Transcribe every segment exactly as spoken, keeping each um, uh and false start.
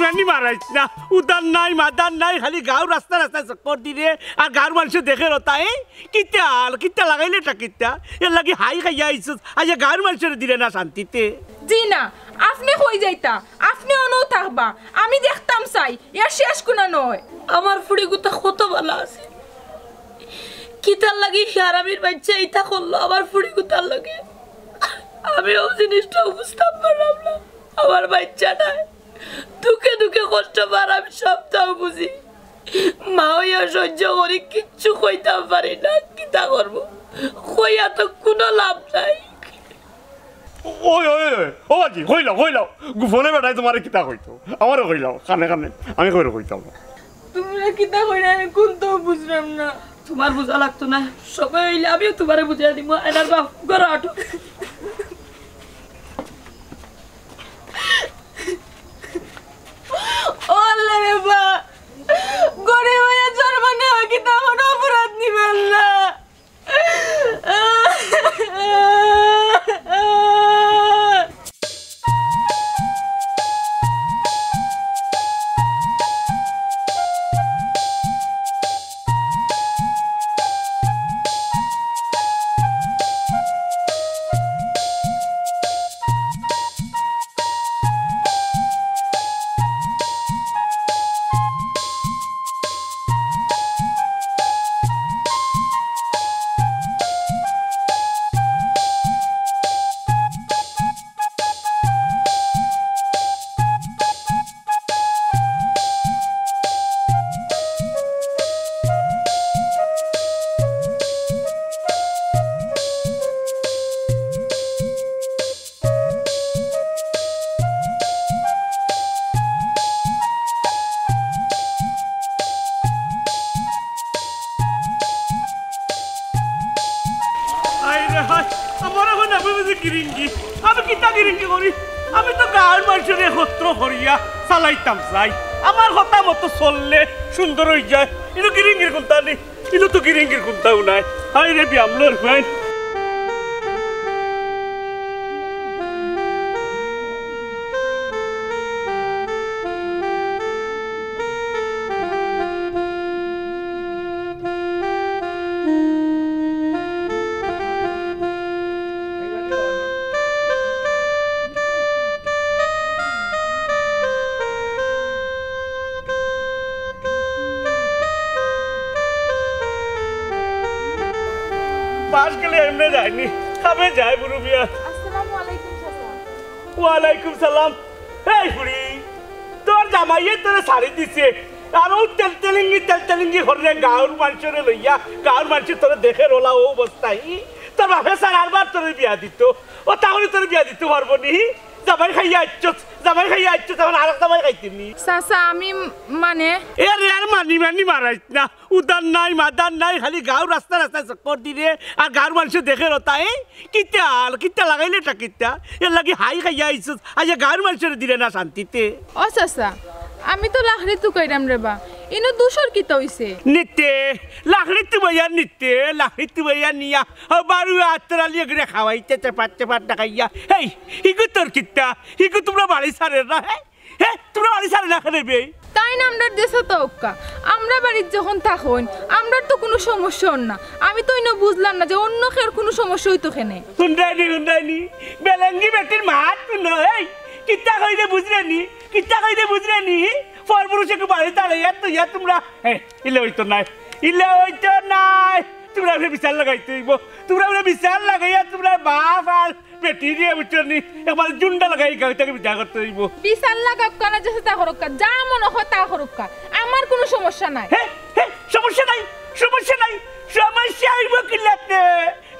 মানি মারাইস না, উদার নাই, মাদার নাই, খালি গাঁওর রাস্তা রাস্তায় চক্কর দিরে, আর গাঁওর মানষে দেখের অতা, এই কিতা, কিতা লাগাইলে ইটা কিতা? এরলাগি হাই খাইয়া আইছস, আইয়া গাঁওর মানষরে দিরে না শান্তিতে। জি না, আপনে কই যাইতা? আপনে অনউ থাকবা, আমি দেখতাম চাই, এর শেষ কুনা নয়। আমার ফুড়িগুতা কত ভালা আছিল, কিতার লাগি ই হারামির বাইচ্চায় ইতা করলো আমার ফুড়িগুতার লগে? আমি অউ জিনিসটাও বুঝতাম পারলাম না। আমার বাইচ্চাটায় দুঃখে দুঃখে কষ্ট পার, আমি সবটাও বুঝি। মা অইয়া সহ্য করি, কিচ্ছু কইতাম পারি না, কিতা করমু? কইয়া তো কুনু লাভ নাই। ওই, ওই, ওই, ও বাজি, কইলাও, কইলাও। গোপনে বেটায় তুমারে কিতা কইতো? আমারে কইলাও, কানে কানে। আমি কইরে কইতাম না। তুমরা কিতা কইরা, আমি কুন্তাও বুঝরাম না। তুমার বুঝা লাগতো না, সময় অইলে আমিও তুমারে বুঝাই দিমু। আয়নার বাপ, ঘরো আটো। ও আল্লাহ রে বা, গরিব অইয়া জন্ম নেওয়া কিতা কুনু অপরাধ নি বা আল্লাহ? হায় রে হায়, আমার অখন আমি বুঝি গিরিঙ্গি? আমি কিতা গিরিঙ্গি করি? আমি তো গাঁওর মানষরে একত্র করিয়া চালাইতাম চাই, আমার কথা মতো চললে সুন্দর অইযায়। ইনো গিরিঙ্গির কুন্তা নি, ইনো তো গিরিঙ্গির কুন্তাও নাই। হায় রে বিয়ামলর ভাই। বাঁশ গেলে এমনে যায়নি, খাবে যায় বুরু মিয়া। আসসালামু আলাইকুম চাচা। ওয়ালাইকুম সালাম। এই ফুড়ি, তোর জামাইয়ে তোরে ছাড়ি দিছে, আর অউ তেলতেলিঙ্গি তেলতেলিঙ্গি কররে গাঁওর মানষরে লইয়া, গাঁওর মানষে তোরে দেখের অলা অউ অবস্থায়, তোর বাপে ছাড়ার বার তোরে বিয়া দিতো। ও তাহলে তোরে বিয়া দিতো পারবো নি? জামাই খাইয়া আইছস, জামাই খাইয়া আইছস, অখন আরেক জামাই খাইতে নি। চাচা, আমি ম-, মানে এ রে, আর মানি মানি মারাইস না। উদার নাই, মাদার নাই, খালি গাঁওর রাস্তা রাস্তায় চক্কর দিরে, আর গাঁওর মানষে দেখের অতা, এই কিতা, কিতা লাগাইলে ইটা কিতা? এরলাগি হাই খাইয়া আইছস, আইয়া গাঁওর মানষরে দিরে না শান্তিতে। ও চাচা, আমি তো লাকড়ি তুকাইরাম রে বা, ইনো দুষর কিতা অইছে? নিতে, লাকড়ি তুবাইয়া নিতে, লাকড়ি তুবাইয়া নিয়া, ও বারু আতরালি এগুরে খাওয়াইতে চেপাত চেপাত দেখাইয়া। হেই, হিগু তোর কিতা? হিগু তুমরা বাড়ি ছাড়ের না, হে? হে, তুমরা বাড়ি ছাড়ের না কেনে বে? তাইন আমরার দেশো তো অউক্কা। আমরা বাড়িত যখন থাকইন, আমরার তো কুনু সমস্যা অর না। আমি তো ইনো বুঝলাম না যে অন্য কেউর কুনু সমস্যা অইতো কেনে। হুনরায়নি, হুনরায়নি, বেলেঙ্গি বেটির মাত হুনো, এই, কিতা কইরে বুঝরায়নি, কিতা কইরে বুঝরায়নি, পরপুরুষে কু বাড়ি তাড়াইয়া তো ইয়া তুমরা, এই, ইলে অইতো নায়, ইলে অইতো নায়, তুমরা আমরারে বিচার লাগাইতে অইবো, তুমরা আমরারে বিচার লাগাইয়া তুমরার বাপ আর বেটিরে বুঝছো নি? একবার জুন্ডা লাগাই গাঁও থাকি বিদায় করতে অইবো। বিচার লাগাউক্কা না যেতা করউক্কা, যা মনো কয় তা করউক্কা, আমার কুনু সমস্যা নাই। হে, হে, সমস্যা নাই, সমস্যা নাই, সমস্যা অইবো কিলাতে?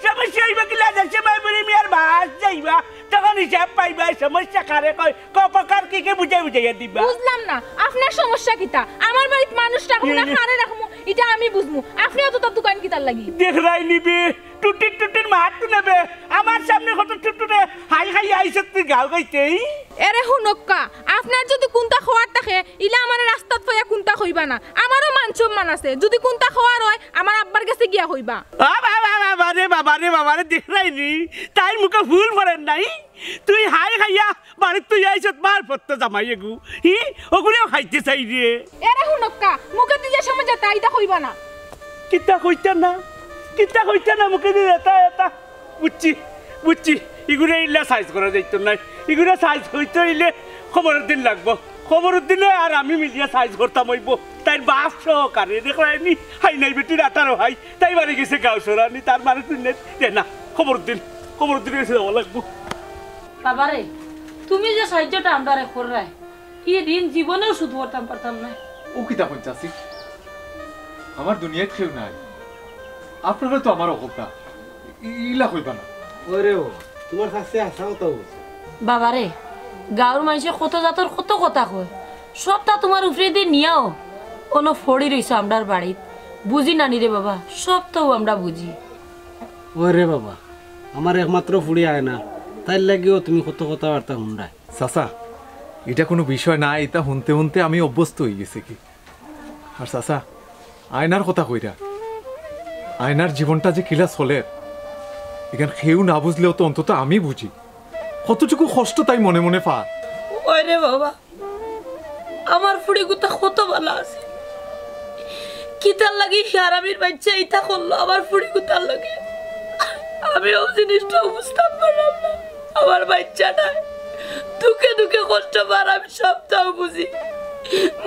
সমস্যা অইবো কিলা? যে সময় বুড়ি মিয়ার বাঁশ যাইবা, তখন হিসাব পাইবা, সমস্যা কারে কয়, ক-, প্রকার কি কি বুঝাই বুঝাইয়া দিবা। বুঝলাম না, আপনার সমস্যা কিতা? আমার বাড়িত মানুষ রাখমু না, হুম। কারে রাখমু, ইটা আমি বুঝমু। আপনে অততা তুকাইন কিতার লাগি? দেখরায়নি বে, টুটির টুটির মাত হুনো বে, আমার সামনে কত টুটটুটে হাই খাইয়া আইছস তুই গাঁও গাইতে, এই? এরে হুনউক্কা, আপনার যুদি কুন্তা কওয়ার থাকে হে, ইলা আমারে রাস্তাত পাইয়া কুন্তা কইবা না। আমারও মান সম্মান আছে। যুদি কুন্তা কওয়ার অয়, আমার আব্বার গেছে গিয়া কইবা। আ বাবা, বাবা রে, বাবা রে, বাবা রে, দেখরায়নি? তাইর মুখে ফুল পড়ের নাই। তুই হায় খাইয়া বাড়িত তুই আইছত মার ফত্ত জামাই এগু। হি, ওগুলিও খাইতে চাই রে। এরে হুনক্কা, মুখে তুই যে সময় যেতা, ইতা কইবা না। কিতা কইতা না? কিইতা কইতা না মুখে দিয়া এতা, এতা? বুঝছি, বুঝছি। ইগুরে ইলা সাইজ করা যাইতো নায়। ইগুরে সাইজ কইতে অইলে কমরুদ্দিন লাগবো। কমরুদ্দিনে আর আমি মিলিয়া সাইজ করতাম অইবো। তাইর বাপ সহকারে, দেখরায়নি? হাই নাই বেটির আঠারো হাই। তাই বাড়ি গেছে গাউ সরানি, তার মানে তুই নে, দে না। কমরুদ্দিন, কমরুদ্দিন গেছে যাওয়া লাগবো। বাবারে, তুমি যে সাহায্যটা আমরারে কররায়, ই ঋণ জীবনেও শোধ করতাম পারতাম না। ও কিতা কইন চাচি? আমার দুনিয়াত কেউ নাই। আপনারা তো আমার অকলতা। ই-, ইলা কইবা না। ওরে বাবা, তোমার কাছে আসাও তো। বাবারে, গাঁওর মানষে কত জাতর কত কথা কয়, সবতা তোমার উপরেদি নিয়াও অনো ফড়ি রইছো আমরার বাড়িত। বুঝি নানি রে বাবা, সবতাউ আমরা বুঝি। ওরে বাবা, আমার একমাত্র ফুড়ি আয়না, তাইর লাগিও তুমি কত কথাবার্তা হুনরায়। চাচা, ইটা কুনু বিষয় না, ইতা হুনতে হুনতে আমি অভ্যস্ত অইগেছি কি। আর চাচা, আয়নার কথা কইরা, আয়নার জীবনটা যে কিলা চলের, ইখান কেউ না বুঝলেও তো অন্তত আমি বুঝি। কতটুকু কষ্ট তাই মনে মনে পার। ওরে বাবা, আমার ফুড়িগুতা কত ভালা আছিল। কিতার লাগি ই হারামির বাইচ্চায় ইতা করলো আমার ফুড়িগুতার লগে? আমি অউ জিনিসটাও বুঝতাম পারলাম না। আমার বাইচ্চাটায় দুখে দুখে কষ্ট পার, আমি সবতাউ বুঝি।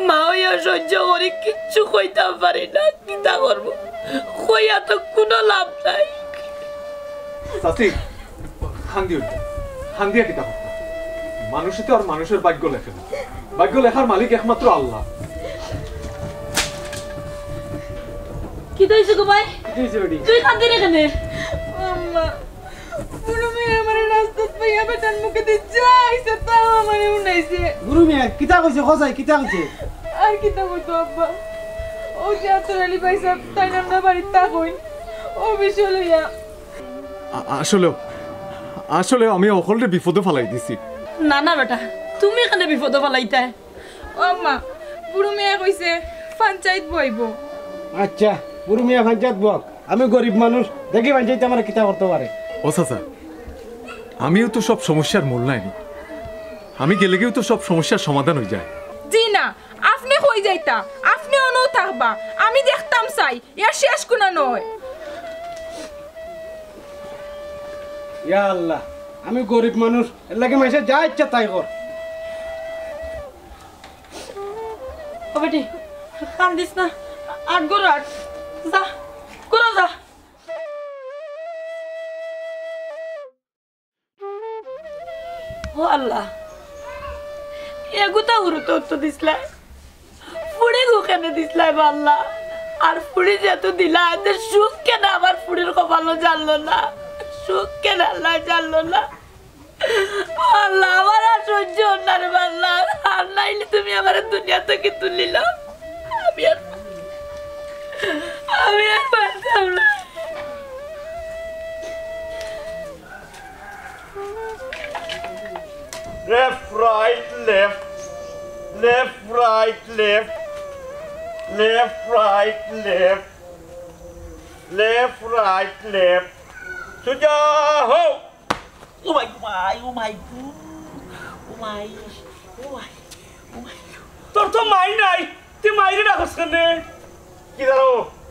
মা অইয়া সইজ্য করি, কিচ্ছু কইতাম পারি না। কিতা করমু? কইয়া তো কুনু লাভ নাই। চাচি, কান্দিও না। কান্দিয়া কিতা করতা? মানুষে তো আর মানুষের ভাগ্য লেখে না। ভাগ্য লেখার মালিক একমাত্র আল্লাহ। কিতা অইছে গো ভাই? কিতা অইছে বেটি? তুই কান্দিরে কেনে? আম্মা, বুরু মিয়ায় আমারে রাস্তাত পাইয়া বেটার মুখেদি যা আইছে তা আমারে হুনাইছে। বুরু মিয়ায় কিতা কইছে? কও চাই, কিতা কইছে? আর কিতা কইতো আব্বা? অউ যে আতর আলী ভাইসাব, তাইন আমরার বাড়িত থাকইন। অউ বিষয় লইয়া। আ-, আসলেও, আসলেও আমি হকলরে বিপদো ফালাই দিছি। না, না বেটা, তুমি কেনে বিপদো ফালাইতায়? ও আম্মা, বুরু মিয়ায় কইছে পঞ্চায়েত বইবো। আচ্ছা, বুরু মিয়ায় পঞ্চায়েত বউক, আমি গরিব মানুষ, দেখি পঞ্চায়েতে আমারে কিতা করতো পারে। ও চাচা, আমিও তো সব সমস্যার মূল নায়নি, আমি গেলেগিও তো সব সমস্যার সমাধান অইযায়। জি না, আপনে কই যাইতা? আপনে অনউ থাকবা, আমি দেখতাম চাই, এর শেষ কুনানো অয়। ইয়া আল্লাহ, আমি গরিব মানুষ, এরলাগি মানষে যা ইচ্ছা তাই কর। ও বেটি, কান্দিস না, আট ঘরো আট, যা, ঘরো যা। ও আল্লাহ, এগুতা হুরুতে উত্তর দিছলায়, ফুড়িগু কেনে দিছলায় বা আল্লাহ? আর ফুড়ি যেহেতু দিলায়, তে সুখ কেনে আমার ফুড়ির কপালো জানলো না? সুখ কেনে আল্লায় জানলো না? ও আল্লাহ, আমার আর সইজ্য অর না রে বা আল্লাহ, আর নাইলে তুমি আমারে দুনিয়া থাকি তুলিলাও। আমি আর, আমি আর পারতাম না। Left, right, left. Left, right, left. Left, right, left. Left, right, left. সোজা হও। ও মাই, ও মাই, ও মাই গো। ও মাই, ও মাই, ও মাই। তোর তো মাই নাই, তুই মাইরে ডাকস কেনে? কিতা রে,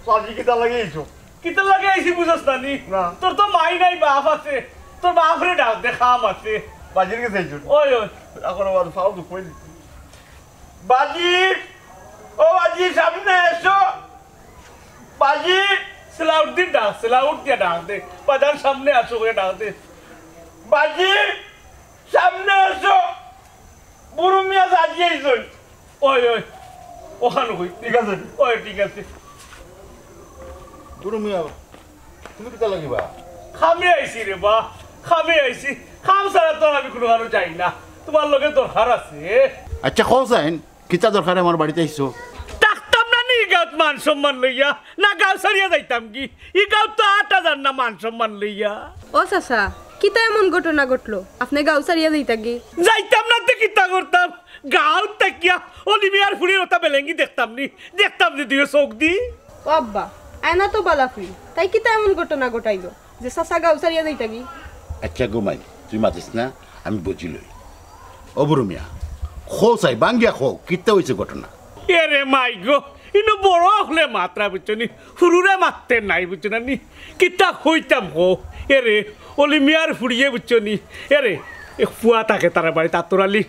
বাজি কিতা লাগি আইছো? কিতা লাগি আইছি বুঝস না নি? না। তোর তো মাই নাই, বাপ আছে। তোর বাপরে ডাক দে, কাম আছে। বাজির গেছে আইছো? ওই, ওই। এখন আবার ফাও দুখ পাইলি। বাজি, ও বাজি, সামনে এসো। বাজি, সেলাউট দি ডাক, সেলাউট দিয়া ডাক দে। বাজান সামনে আসো করে ডাক দে। বাজি, সামনে এসো। বুরু মিয়া সাজিয়ে আইছইন। ওই, ওই, অখান কই। ঠিক আছে। ওই, ঠিক আছে। বুরু মিয়া, তুমি কিতা লাগিবা? কামে আইছি রে বা, কামে আইছি। কাম ছাড়া তো আমি কুনুখানো যাই না। তুমার লগে দরকার আছে। আচ্ছা, কও চাইন, কিতা দরকারে আমার বাড়িত আইছো? থাকতাম না নি ই গাঁওত মান সম্মান লইয়া, না গাঁও ছাড়িয়া যাইতাম গি? ই গাঁওত তো আটা যার না মান সম্মান লইয়া। ও চাচা, কিতা এমন ঘটনা ঘটলো? আপনে গাঁও ছাড়িয়া যাইতা গি? যাইতাম না তে কিতা? করতাম, গাঁও থাকিয়া অলি মিয়ার ফুড়ির অতা বেলেঙ্গি দেখতাম নি, দেখতাম নি দুইও চউখ দি। ও আব্বা, আয়না তো বালা ফুড়ি, তাই কিতা এমন ঘটনা ঘটাইলো যে চাচা গাঁও ছাড়িয়া যাইতাগি? আচ্ছা গো মাই, তুই মাতিস না, আমি বুঝি লই। ও বুরু মিয়া, কও চাই, ভাঙ্গিয়া কও, কিতা অইছে ঘটনা? এরে মাই গো, ইনো বড় অকলে মাতরা বুঝছো নি, হুরুরে মাততে নাই বুঝছো না নি, কিতা কইতাম কও। এরে, অলি মিয়ার ফুড়িয়ে বুঝছো নি, এরে, এক ফুয়া থাকে তারার বাড়িত আতর আলী,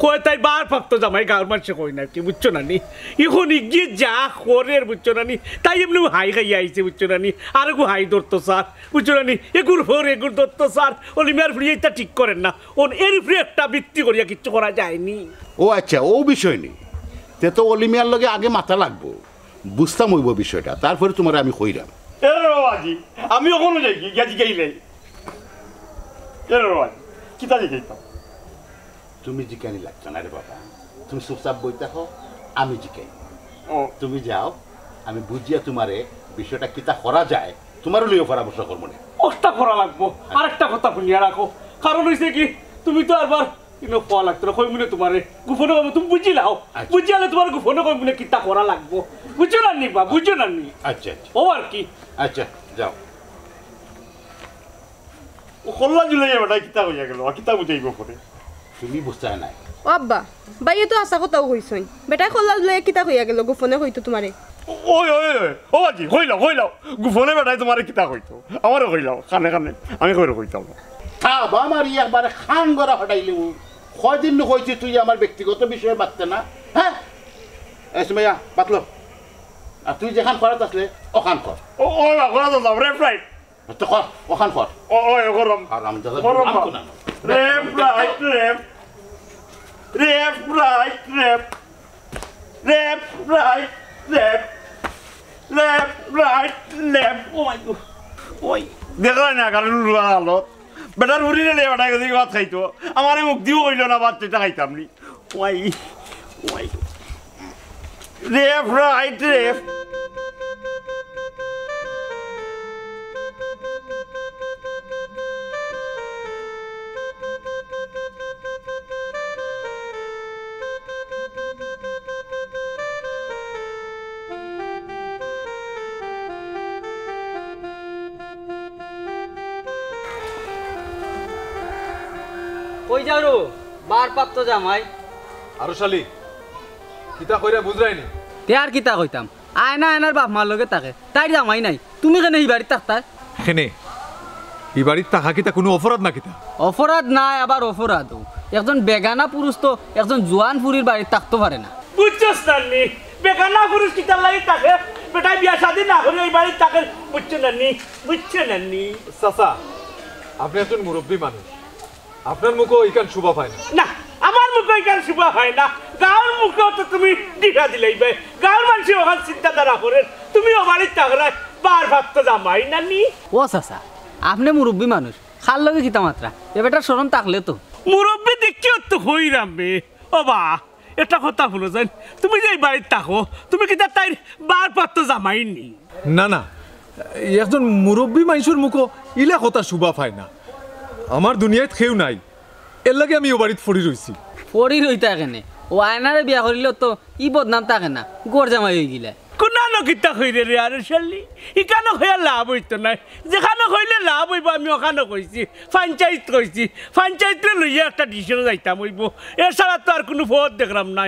কয় তাই ভারপ্রাপ্ত জামাই, গাঁওর মানষে কয় না কি, বুঝছো না নি? ইখন ইগিয়ে যা করের, বুঝছো না নি? তাই এমনেউ হাই খাইয়া আইছে, বুঝছো না নি? আরেগু হাই ধরতো স্যার, বুঝছো না নি? এগুর পর এগুর ধরতো স্যার, অলি মিয়ার ফুড়িয়ে ইতা ঠিক করের না। অন এর উপরে একটা ভিত্তি করিয়া কিচ্ছু করা যায়নি। ও আচ্ছা, ও বিষয় নি। তে তো অলি মিয়ার লগে আগে মাতা লাগবো। বুঝতাম অইবো বিষয়টা, তারপরে তুমারে আমি কইরাম। এরে বাবাজি, আমি অখনো যাইগি, গিয়া জিকাইলাই। এরে বাবাজি, কিতা জিকাইতাম? তুমি জিকানি লাগতো না রে বাবা, তুমি চুপচাপ বই থাকো, আমি জিকাই। ও। তুমি যাও, আমি বুঝিয়া তুমারে বিষয়টা কিতা করা যায়, তুমারে লইয়া পরামর্শ করমু নে। অতা করা লাগবো। আরেকটা কথা হুনিয়া রাখো, কারণ অইছে কি, তুমি তো আরবার ইনো কওয়া লাগতো না, কইমু নে তুমারে, গোপনে কইমু, তুমি বুঝিলাও। আচ্ছা। বুঝিয়ালে তুমারে গোপনে কইমু নে কিতা করা লাগবো, বুঝছো না নি বা, বুঝছো না নি? আচ্ছা, আচ্ছা। ও আর কি। আচ্ছা, যাও। ও কল্লা জুলাইয়া বেটা কিতা কইয়া গেল, আর কিতা বুঝাইবো পরে? তুমি বুঝতায় নায়। ও আব্বা, ভাইয়ে তো হাছা কথাউ কইছইন। বেটায় কল্লা জুলাইয়া কিতা কইয়া গেল, গোপনে কইতো তুমারে? ওই, ওই, ওই, ও বাজি, কইলাও, কইলাও। গোপনে বেটায় তুমারে কিতা কইতো? আমারে কইলাও, কানে কানে। আমি কইরে কইতাম না। থাবা মারি একবারে খান গড়া ফাটাইলিমু। কয়দিন নু কইছি তুই আমার ব্যক্তিগত বিষয়ে মাততে না, হ্যাঁ? এ সুমাইয়া, বাতলো। আর তুই যেখান করাত আছলে, অখান কর। ও, ও, না, করাত আছলাম, left right। তো কর, অখান কর। ও, ও, এ করলাম। হারামজাদা, করলাম। নাম কোন নাম? Left, right, left। Left, right, left। Left, right, left। Left, right, left। ও মাই গড। ওই, দেখলায় না, কারণ উড়া আলো। বেটার উড়ি রে, বেটায় গেছে ভাত খাইতো। আমারে মুখ দিও কইলো না, ভাত এটা খাইতাম নি। ওই, ওই। Left, right, left। কই যাও রো, ভারপ্রাপ্ত জামাই? আরো শালি, কিতা কইরা বুঝরায়নি? তে আর কিতা কইতাম? আয়না আয়নার বাপ মার লগে থাকে, তাইর জামাই নাই, তুমি কেনে হি বাড়িত থাকতায়? কেনে? হি বাড়িত থাকা কিতা কুনু অপরাধ না কিতা? অপরাধ নায়, আবার অপরাধও। একজন বেগানা পুরুষ তো একজন জোয়ান ফুড়ির বাড়িত থাকতো পারে না। বুঝছস না নি? বেগানা পুরুষ কিতার লাগি থাকে? বেটায় বিয়া শাদি না করি ই বাড়িত থাকে, বুঝছো না নি? বুঝছো না নি? চাচা, আপনি একজন মুরব্বী মানুষ, আপনার মুখো ইখান শোভা পায় না। না, আমার মুখো ইখান শোভা পায় না। গাঁওর মুখো তো তুমি দিখা দিলাইবায়। গাঁওর মানষে অখান চিন্তাধারা করের। তুমি ও বাড়িত থাকরায়, ভারপ্রাপ্ত জামাই না নি? ও চাচা, আপনে মুরব্বী মানুষ, কার লগে কিতা মাতরা? এ বেটার শরম থাকলে তো। মুরব্বী দেখিও তো কইরাম বে। ও বা, একটা কথা হুনো যাইন, তুমি যে ই বাড়িত থাকো, তুমি কিতা তাইর ভারপ্রাপ্ত জামাই নি? না, না, একজন মুরব্বী মানষর মুখো ইলা কথা শোভা পায় না। আমার দুনিয়াত কেউ নাই, এরলাগি আমি ও বাড়িত পড়ি রইছি। পড়ি রইতা কেনে? ও আয়নারে বিয়া করিলে তো ই বদনাম থাকে না, ঘর জামাই অইগিলা। কুনানো কিতা কইরে রে, আরে শালি, ইখানো কইয়া লাভ অইতো নায়। যেখানো কইলে লাভ অইবো, আমি অখানো কইছি, পঞ্চায়েত কইছি, পঞ্চায়েতরে লইয়া একটা decision-ও যাইতাম অইবো। এছাড়া তো আর কুনু পথ দেখরাম না।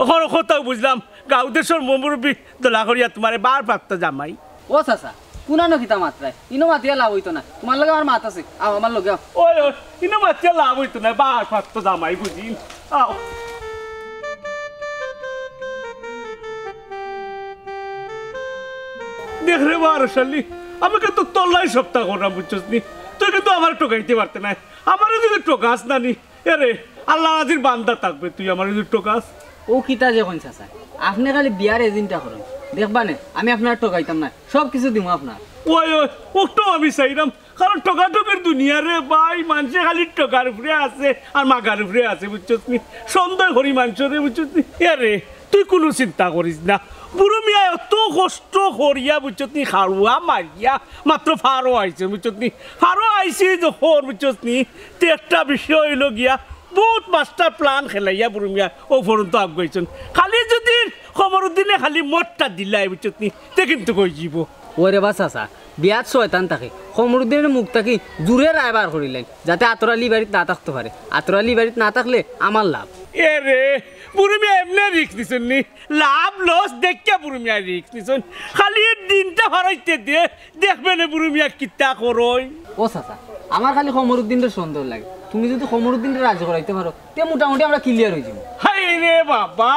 অখন কথাউ বুঝলাম, গাঁও দেশর মুরব্বী দলা করিয়া তুমারে ভারপ্রাপ্ত জামাই। ও চাচা, কুনানো কিতা মাতরায়? ইনো মাতিয়া লাভ অইতো না। তুমার লগে আমার মাত আছে। আও, আমার লগে আও। ওই, ওই, ইনো মাতিয়া লাভ অইতো না। ভারপ্রাপ্ত জামাই বুঝি। আও। দেখ রে বা আরো শালি, আমি কিন্তু তোর লাই সবতা কররাম, বুঝছস নি? তুই কিন্তু আমারে ঠগাইতে পারতে নায়। আমারে যদি ঠগাস না নি, এরে, আল্লাহ রাজির বান্দা থাকবে তুই আমারে যদি ঠগাস। ও কিতা যে কইন চাচা, আপনে খালি বিয়ার agent-টা করইন, দেখবা নে, আমি আপনারে ঠগাইতাম নায়, সব কিছু দিমু আপনার। ওই, ওই, অটাউ আমি চাইরাম, কারণ ঠগাঠগির দুনিয়া রে ভাই, মানষে খালি ঠগার উপরে আছে আর মাগার উপরে আছে, বুঝছস নি? সন্দেহ করি মানষরে, বুঝছস নি? এরে, তুই কুনু চিন্তা করিস না, বুরু মিয়ায় অত কষ্ট করিয়া, বুঝছস নি, খাড়ুয়া মারিয়া মাত্র পারো আইছে, বুঝছস নি? পারো আইছে যখন, বুঝছস নি, তে একটা বিষয় অইলো গিয়া, বউত মাস্টার প্ল্যান খেলাইয়া বুরু মিয়া অউ পর্যন্ত আগুয়াইছইন। খালি যুদি কমরুদ্দিনে খালি মতটা দিলায়, বুঝছত নি, তে কিন্তু কই যিবো। ওরে বা চাচা, বিয়াত শয়তান থাকে। কমরুদ্দিনর মুখ থাকি জুরে রায় বার করিলাইন, যাতে আতর আলী বাড়িত না থাকতো পারে। আতর আলী বাড়িত না থাকলে আমার লাভ। এরে, বুরু মিয়া এমনে রিস্ক নিছইন নি? লাভ লস দেখিয়া বুরু মিয়া রিস্ক নিছইন। খালি দিনটা ফারাইতে দে, দেখবে নে বুরু মিয়া কিতা করইন। ও চাচা, আমার খালি কমরুদ্দিনরে সন্দেহ লাগে। তুমি যুদি কমরুদ্দিনরে রাজি করাইতে পারো, তে মোটামুটি আমরা ক্লিয়ার অইযিমু। হায় রে বাবা,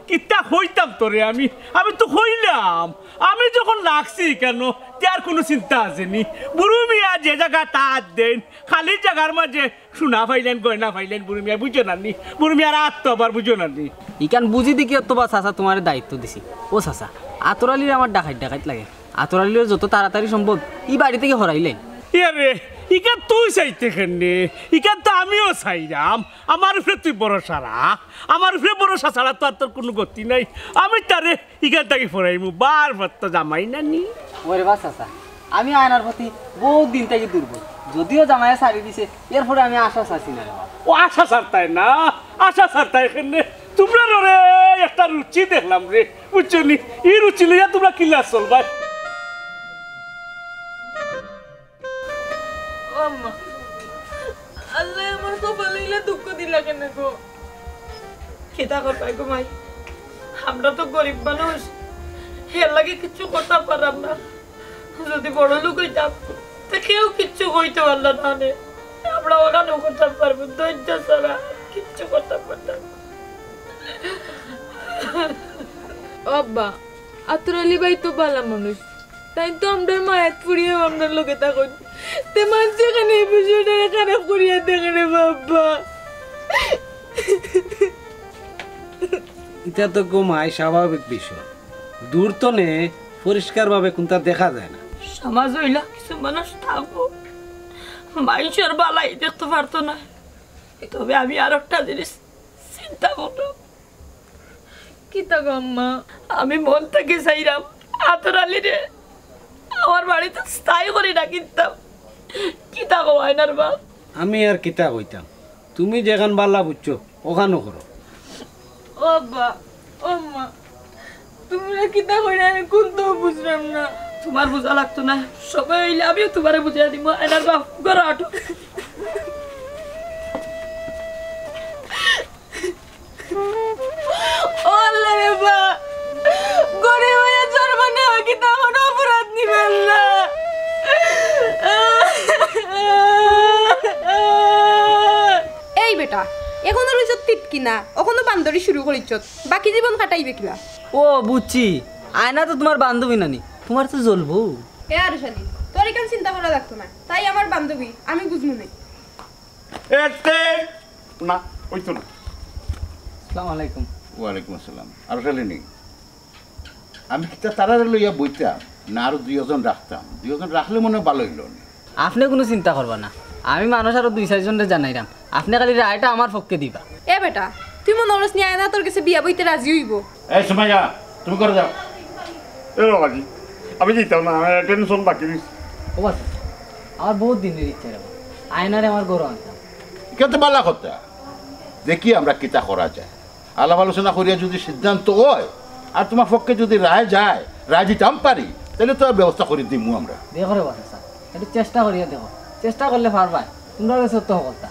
কিতা কইতাম তোরে আমি? আমি তো কইলাম, আমি যখন লাগছি কেন, তে আর কুনু চিন্তা আছে নি? বুরু মিয়া যে জাগাত আত দেইন, খালি জাগার মাঝে সোনা পাইলেন, গয়না পাইলেন, বুরু মিয়া বুঝো না নি? বুরু মিয়ার আত তো আবার বুঝো না নি? ইখান বুঝি দেখি তো বা চাচা তুমারে দায়িত্ব দিছি। ও চাচা, আতর আলীরে আমার ডাকাইত ডাকাইত লাগে। আতর আলীরে যত তাড়াতাড়ি সম্ভব ই বাড়ি থাকি হরাইলাইন। এরে, ইখান তুই চাইতে কেনে? ইখান তো আমিও চাইরাম। আমার উপরে তুই ভরসা রাখ। আমার উপরে ভরসা ছাড়া তো আর তোর কুনু গতি নাই। আমি তারে ইখান থাকি ফরাইমু, বার ফত্ত জামাই না নি। ওরে বা চাচা, আমি আয়নার প্রতি বউত দিন থাকি দুর্বল। যদিও জামাইয়ে ছাড়ি দিছে, এরপরে আমি আশা ছাড়ছি না রে বা। ও আশা ছাড়তায় না, আশা ছাড়তায় কেনে? তুমরার ওরে একটা রুচি দেখলাম রে, বুঝছো নি? ই রুচি লইয়া তুমরা কিলা চলবায়? ও আম্মা, আল্লায় আমার কপালে ইলা দুঃখ দিলা কেনে গো? কিতা করতায় গো মাই? আমরা তো গরিব মানুষ, এর লাগি কিচ্ছু করতাম পাররাম না। যুদি বড় লোক অইতাম, তে কেউ কিচ্ছু কইতো পারলা না নে। আমরা অখানও করতাম পারমু, ধৈর্য ছাড়া কিচ্ছু করতাম পারতাম না। ও আব্বা, আতর আলী ভাই তো ভালা মানুষ, তাইন তো আমরার মায়াত পড়িয়াউ আমরার লগে থাকইন। তে মানষে কেনে ই বিষয়টারে খারাপ করিয়া দেখে রে বা আব্বা। ইটা তো গো মাই স্বাভাবিক বিষয়। দূর তনে পরিষ্কারভাবে কুনতা দেখা যায় না। সমাজো ইলা কিছু মানুষ থাকবো, মানষর ভালাই দেখতো পারতো না। তবে আমি আরোকটা জিনিস চিন্তা করলাম। কিতা গো আম্মা? আমি মন থাকি চাইরাম আতর আলীরে আমার বাড়িত স্থায়ী করি রাখিতাম। কিতা কও আয়নার বাপ? আমি আর কিতা কইতাম, তুমি যেখান ভালা বুঝছো অখানউ করো। ও আব্বা, ও আম্মা, তুমরা কিতা কইরায় আমি কুন্তাউ বুঝরাম না। তুমার বুঝা লাগতো না, সময় অইলে আমিও তুমারে বুঝাইয়া দিমু। আয়নার বাপ, ঘরো আটো। ও আল্লাহ রে বা, গরিব অইয়া জন্ম নেওয়া কিতা কুনু অপরাধ নি বা আল্লাহ? এই বেটা, অখনো রইছত তিতকি না, অখনো বান্দরি শুরু করিছত, বাকি জীবন কাটাইবে কিলা? ও বুঝছি, আয়না তো তুমার বান্ধবী নানি, তুমার তো জ্বলবো। এ আরুশালী, তোর ইখান চিন্তা করা লাগতো না, তাই আমার বান্ধবী, আমি বুঝমু নে। এতে না, অইতো না। আসসালামু আলাইকুম। ওয়ালাইকুম আসসালাম। আরুশালী নি, আমি কিতা তারারে লইয়া বইতাম, না আরো দুইজন রাখতাম? দুইজন রাখলে মনে অয় ভালা অইলো নে। আপনে কুনু চিন্তা করবা না, আমি মানুষ আরো দুই চাইরজনরে জানাইরাম। আপনে খালি রায়টা আমার পক্ষে দিবা। এ বেটা, তুই মনো করস নি আয়না তোর গেছে বিয়া বইতে রাজি অইবো? এই সুমাইয়া, তুমি ঘরো যাও। এ বাবাজি, আমি যাইতাম না, আমার টেনশন বাকি রইছে। ও বাস, আমার বউত দিনর ইচ্ছা রে বা, আয়নারে আমার ঘরো আনতাম। ইখান তো ভালা কথা, দেখি আমরা কিতা করা যায়। আলাপ আলোচনা করিয়া যুদি সিদ্ধান্ত অয়, আর তুমার পক্ষে যুদি রায় যায়, রায় দিতাম পারি, তাইলে তো ব্যবস্থা করি দিমু আমরা। দেখো রে বা চাচা, একটু চেষ্টা করিয়া দেখো, চেষ্টা করলে পারবায়, তুমরার গেছে তো হকলতা।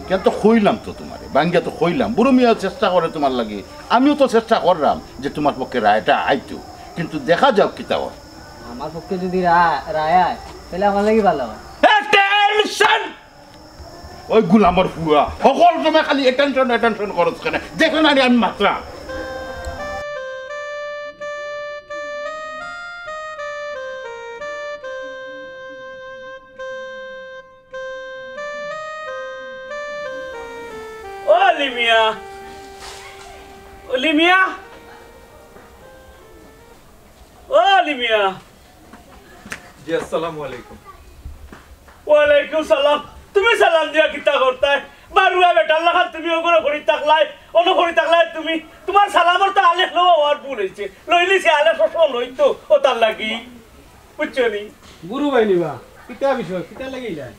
ইখান তো কইলাম তো তুমারে, ভাঙ্গিয়া তো কইলাম, বুরু মিয়া চেষ্টা করে তুমার লাগি, আমিও তো চেষ্টা কররাম যে তুমার পক্ষে রায়টা আইতো, কিন্তু দেখা যাউক কিতা অয়। আমার পক্ষে যুদি রা-, রায় আয়, তাইলে আমার লাগি ভালা অয়। Attention! ওই গুলামর ফুয়া, হকল সময় খালি attention, attention করস কেনে? দেখো না রে, আমি মাতরাম। ও আলী মিয়া, ও আলী মিয়া, ও আলী মিয়া। জি, আসসালামু আলাইকুম। ওয়ালাইকুম সালাম। তুমি সালাম দিয়া কিতা করতায়? বারুয়া বেটার লাখান তুমি অগুরে করি থাকলায়, অনো করি থাকলায় তুমি। তুমার সালামর তো আলেখ লওয়া অওয়ার ভুল অইছে। লইলিছে আলেখ সবসময় লইতো, অতার লাগি। বুঝছো নি? গুরু ভাই নিবা, কিতা বিষয়, কিতা লাগি আইলায়?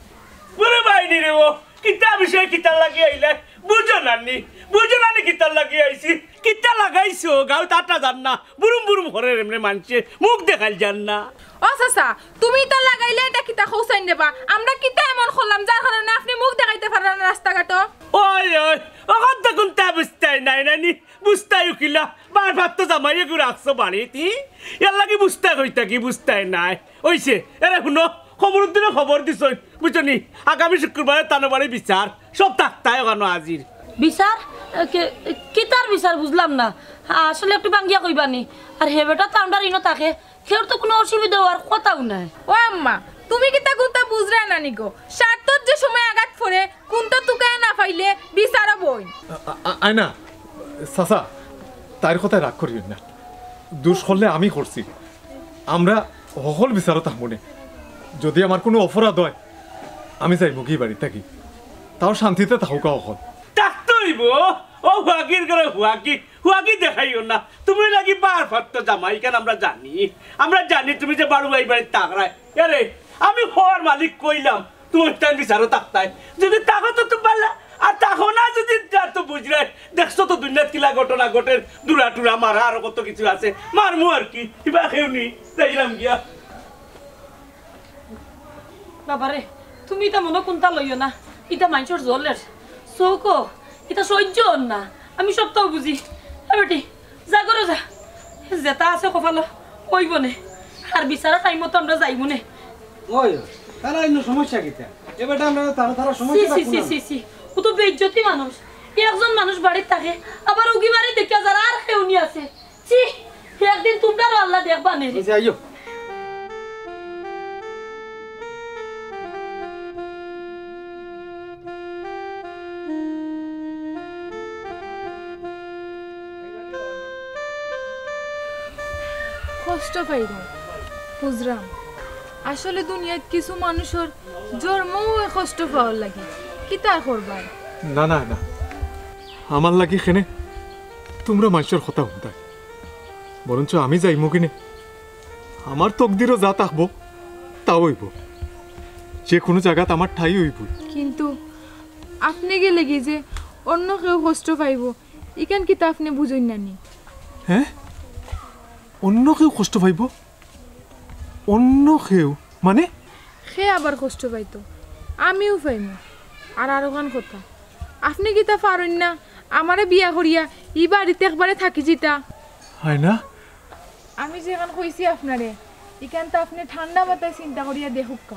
গুরু ভাই নি রে ও, কিতা বিষয়, কিতা লাগি আইলায়? বুঝো বুঝো না নি কিতার লাগি আইছি? কিতা লাগাইছো? গাউত আটা যার না, বুরুম বুরুম করের এমনে মানষে, মুখ দেখাইল যার না। ও চাচা, তুমি ইতা লাগাইলে ইটা কিতা কওছাইন রেবা? আমরা কিতা এমন করলাম যার কারণে আপনে মুখ দেখাইতা পাররা না রাস্তাঘাটো? ওই, ওই, অখন তো কুন্তা বুঝতায় নায় নানি, বুঝতায় উকিলা, বারপ্রাপ্ত জামাই এগু রাখছো বাড়িত, হি? এরলাগি বুঝতায় কইতা কি বুঝতায় নায়। অইছে, এরে হুনো, কমরুদ্দিনে খবর দিছইন, বুঝছো নি? আগামী শুক্রবারে তান বাড়ি বিচার, সব থাকতায় অখানো হাজির। বিচার? এ, কে-, কিতার বিচার বুঝলাম না। আসলে একটু ভাঙ্গিয়া কইবা নি। আর হে বেটা তো আমরার ইনো থাকে, কেউর তো কুনু অসুবিধা অওয়ার কথাউ নায়। ও আম্মা, তুমি কিতা কুন্তা বুঝরায় না নি গো? স্বার্থত যে সময় আঘাত পড়ে, কুন্তা তুকাইয়া না পাইলে বিচারও বইন। আ-, আ-, আয়না, চাচা, তাইর কথায় রাগ করিও না। দুষ করলে আমি করছি। আমরা হকল বিচারো থাকমু নে। যদি আমার কুনু অপরাধ অয়, আমি যাইমুগি বাড়ি থাকি। তাও শান্তিতে থাকউক্কা হকল। থাকতে অইবো। ও হুয়াগির ঘরো হুয়াগি, হুয়াগি দেখাইও না। তুমি লাগি বারপ্রাপ্ত জামাই, ইখান আমরা জানি। আমরা জানি তুমি যে বারো বাড়ি বাড়ি থাকরায়। এরে, আমি হওয়ার মালিক কইলাম, তুমি তাইন বিচারো থাকতায়। যদি থাকো তো তো ভালা, আর থাকো না যদি যা তো বুঝরায়। দেখছো তো দুনিয়াত কিলা ঘটনা ঘটের, দুরা টুরা মারা আরো কত কিছু আছে। মারমু আর কি, ইবা কেউ নি, যাইলাম গিয়া। বাবারে, তুমি ইতা মনো কুন্তা লইও না, ইতা মানষর জলের চউখো, ইতা সইজ্য অর না, আমি সবতাউ বুঝি। এ বেটি, যা ঘরো যা, যেতা আছে কপালো অইবো নে, আর বিচারর টাইমো তো আমরা যাইমু নে। ওই, তারা ইনো সমস্যা কিতা? এ বেটা, আমরা তারা, তারা ছি, সমস্যা ছি, ছি, ছি, ছি। ও তো বেইজ্জতি মানুষ। একজন মানুষ বাড়িত থাকে, আবার উগি বাড়িত দেখিয়া যার আর কেউ নি আছে। ছি, একদিন তুমরারও আল্লায় দেখবা নে রে। আচ্ছা, আইও। কষ্ট পাইরাম, বুঝরাম। আসলে দুনিয়াত কিছু মানুষর জন্মউ অয় কষ্ট পাওয়ার লাগি। কিতা করবায়? না, না, না। আমার লাগি কেনে তুমরা মানষর কথা হুনতায়। বরঞ্চ আমি যাইমুগি নে। আমার তকদিরো যা থাকবো, তা অইবো। যে কুনু জাগাত আমার ঠাই অইবোউ। কিন্তু আপনে গেলেগি যে অন্য কেউ কষ্ট পাইবো, ইখান কিতা আপনে বুঝইন না নি? হে? অন্য কেউ কষ্ট পাইবো? অন্য কেউ? মানে? কে আবার কষ্ট পাইতো? আমিউ পাইমু। আর আরোখান কথা, আপনে কিতা পারইন না আমারে বিয়া করিয়া ই বাড়িত একবারে থাকি যিতা? হায় না? আমি যেখান কইছি আপনারে, ইখান তো আপনে ঠান্ডা মাথায় চিন্তা করিয়া দেখউক্কা।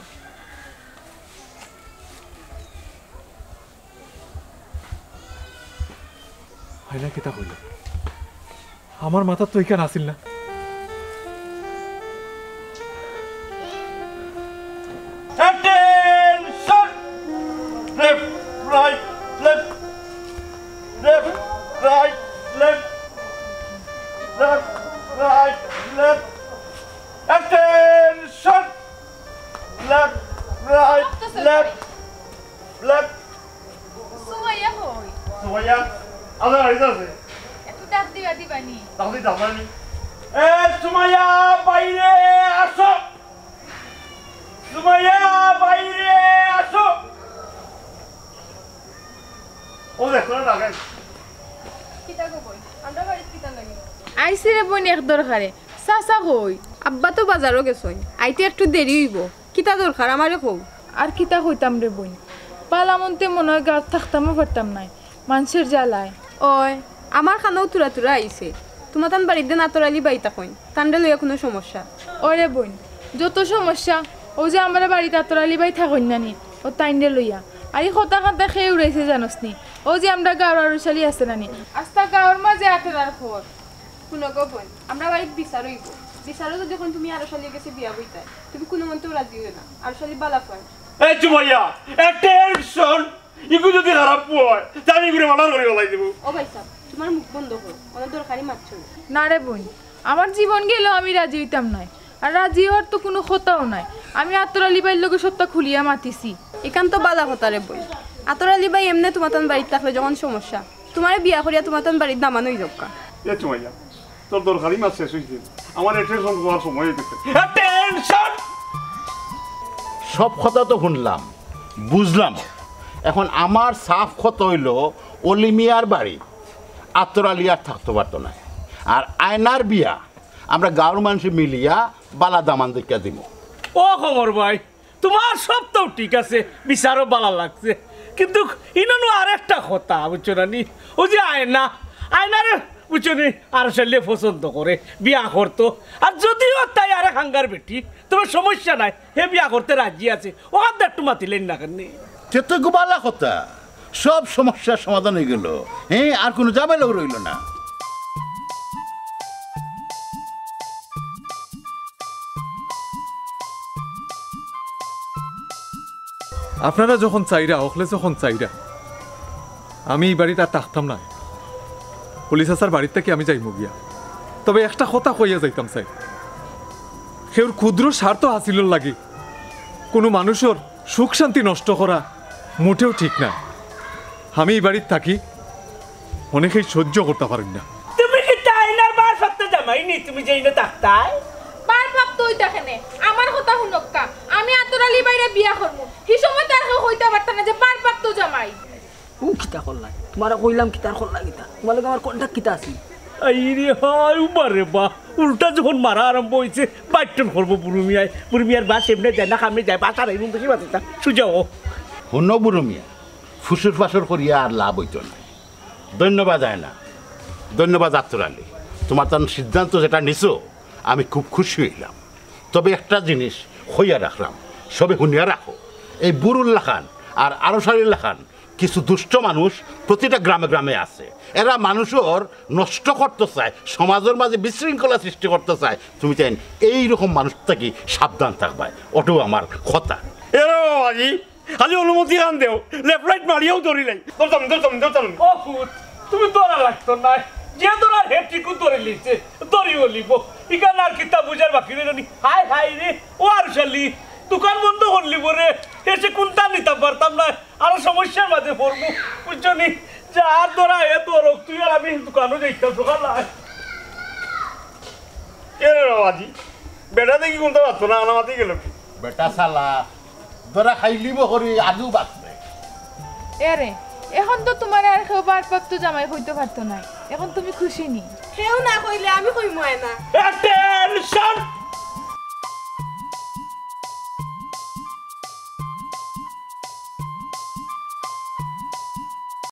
হায় না, কিতা কইলা? আমার মাথাত তো ইখান আছিল না। Attention! Left, right, left. Left, right, left. Left, right, left. Attention! Left, right, left. Left. Sumaiya কই? সুমাইয়া, আদা আইতাছে। একটু ডাক দিবা, দিবানি? ডাক দি, ডাক দিবানি? এ, সুমাইয়া, বাইরে আসো। সুমাইয়া, বাইরে আসো। ও দেখো না, ডাকে। কিতা গো বইন? আমরা বাড়িত কিতা লাগে? আইছি রে বইন এক দরকারে। চাচা কই? আব্বা তো বাজারো গেছইন। আইতে একটু দেরি অইবো। কিতা দরকার আমারে কও। আর কিতা কইতাম রে বইন, বালা মন্তে মনো অয় গাঁওত থাকতামও পারতাম নায়, মানষের জ্বালায়। অয়, আমার কানোও তুরা তুরা আইছে, তুমাতান বাড়িত যেন আতর আলী ভাই থাকইন, তানরে লইয়া কুনু সমস্যা? অয় রে বইন, যত সমস্যা, অউ যে আমরার বাড়িত আতর আলী ভাই থাকইন না নি, অউ তাইনরে লইয়া। আর ই কথা কান্তা কে উড়াইছে জানোস নি? অউ যে আমরার গাঁওর আরশ আলী আছে না নি, আস্তা গাঁওর মাঝে আতর আর খর। হুনো গো বইন, আমরার বাড়িত বিচার অইবো। বিচারো যুদি কইন তুমি আরশ আলীর গেছে বিয়া বইতায়, তুমি কুনুমন্তেও রাজি অইও না। আরশ আলী বালা পুয়া। এই সুমাইয়া, attention! ইগু যুদি খারাপ পুয়া অয়, তে আমি ইগুরে murder করি ফালাই দিমু। ও ভাইসাব, তুমার মুখ বন্ধ করো, অনো দরকারি মাত চলে। না রে বইন, আমার জীবন গেলেও আমি রাজি অইতাম নায়। আর রাজি অওয়ার তো কুনু কথাও নায়, আমি আতর আলী ভাইর লগে সবতা খুলিয়া মাতিছি। ইখান তো বালা কথা রে বইন, আতর আলী ভাই এমনে তুমাতান বাড়িত থাকলে যখন সমস্যা, তুমারে বিয়া করিয়া তুমাতান বাড়িত দামান অই যাউক্কা। এ সুমাইয়া, তোর দরকারি মাত শেষ অইছে, আমার attention করার সময় অই গেছে। Attention! সব কথা তো হুনলাম, বুঝলাম। এখন আমার সাফ কথা অইলো, অলি মিয়ার বাড়ি আতর আলী আর থাকতো পারতো নায়। আর আয়নার বিয়া আমরা গাঁওর মানষে মিলিয়া বালা দামান দেখিয়া দিমু। ও কমর ভাই, তুমার সব তো ঠিক আছে, বিচারও বালা লাগছে, কিন্তু ইনো নু আরেকটা কথা, বুঝছো না নি? অউ যে আয়না, আয়নারে, বুঝছো নি, আরশালিয়ে পছন্দ করে, বিয়া করতো। আর যদিও তাই আরেক হাঙ্গার বেটি, তবে সমস্যা নাই, হে বিয়া করতে রাজি আছে, অখানতা একটু মাতিলাইন না কেনে? তে তো খুব বালা কথা, সব সমস্যার সমাধান অইগেলো। হ্যাঁ, আর কুনু ঝামেলাও রইলো না। আপনারা যখন চাইরা, অকলে যখন চাইরা, আমি ই বাড়িত আর থাকতাম নায়। অলি চাচার বাড়িত থাকি আমি যাইমু গিয়া। তবে একটা কথা কইয়া যাইতাম চাই, কেউর ক্ষুদ্র স্বার্থ হাসিলর লাগি কুনু মানুষর সুখ শান্তি নষ্ট করা মোটেও ঠিক না। আমি ই বাড়িত থাকি অনেকেই সহ্য করতা পারইন না। তুমি কিতা আয়নার ভারপ্রাপ্ত জামাই নি, তুমি যে ইনো থাকতায়? ভারপ্রাপ্ত অইতা কেনে? আমার কথা হুনউক্কা, আমি আতর আলী ভাইরে বিয়া করমু, হি সময় তো আর কেউ কইতা পারতা না যে ভারপ্রাপ্ত জামাই। ও কিতা করলা? তুমারে কইলাম কিতা আর করলা কিতা? তুমার লগে আমার contract কিতা আছিল? আইরে হায়, উবা রে বা, উল্টা যখন মারা আরম্ভ অইছে, বাইটন করবো বুরু মিয়ায়। বুরু মিয়ার বাস এমনে যায় না, কামে যায়, বাসা নাই, মুখ বেশি বাঁচিতা, সুজা ও। হুনো বুরু মিয়া, ফুসুর ফাসুর করিয়া আর লাভ অইতো নায়। ধন্যবাদ আয়না, ধন্যবাদ আতর আলী, তুমার তান সিদ্ধান্ত যেটা নিছো, আমি খুব খুশি অইলাম। তবে একটা জিনিস কইয়া রাখরাম, সবে হুনিয়া রাখো, এই বুরুর লাখান আর আরশালির লাখান কিছু দুষ্ট মানুষ প্রতিটা গ্রামে গ্রামে আছে। এরা মানুষর নষ্ট করতে চায়, সমাজর মাঝে বিশৃঙ্খলা সৃষ্টি করতে চায়। তুমি তাইন এইরকম মানুষ থাকি সাবধান থাকবায়, ওটাও আমার কথা। এরে বাবাজি, খালি অনুমতি খান দেও, left right মারিয়াও ধরিলাই। ধরতাম, ধরতাম, ধরতাম। ও পুত, তুমি ধরা লাগতো নায়, যে ধরার হে ঠিকউ ধরিলিছে, ধরিও লিবো। ইখান আর কিতা বুঝার বাকি রইলো নি? হায় হায় রে, ও আরশালি, দোকান বন্ধ করলিবো রে, এসে কুনতা নিতাম পারতাম না। আরো সমস্যার মাঝে পড়মু, বুঝছো নি? যার ধরা হে ধরউক, তুই আর আমি দোকানো যাইতাম সকাল আয়। এরে বাবাজি, বেটা দেখি কুনতা পারতো না, আনামাতি গেল কি? বেটা শালা, ধরা খাইলিবো করি আজও বাঁচবে। এরে, এখন তো তুমারে আর কেউ ভারপ্রাপ্ত জামাই কইতো পারতো নায়, এখন তুমি খুশি নি? কেউ না কইলে আমি কইমু আয়না। Attention!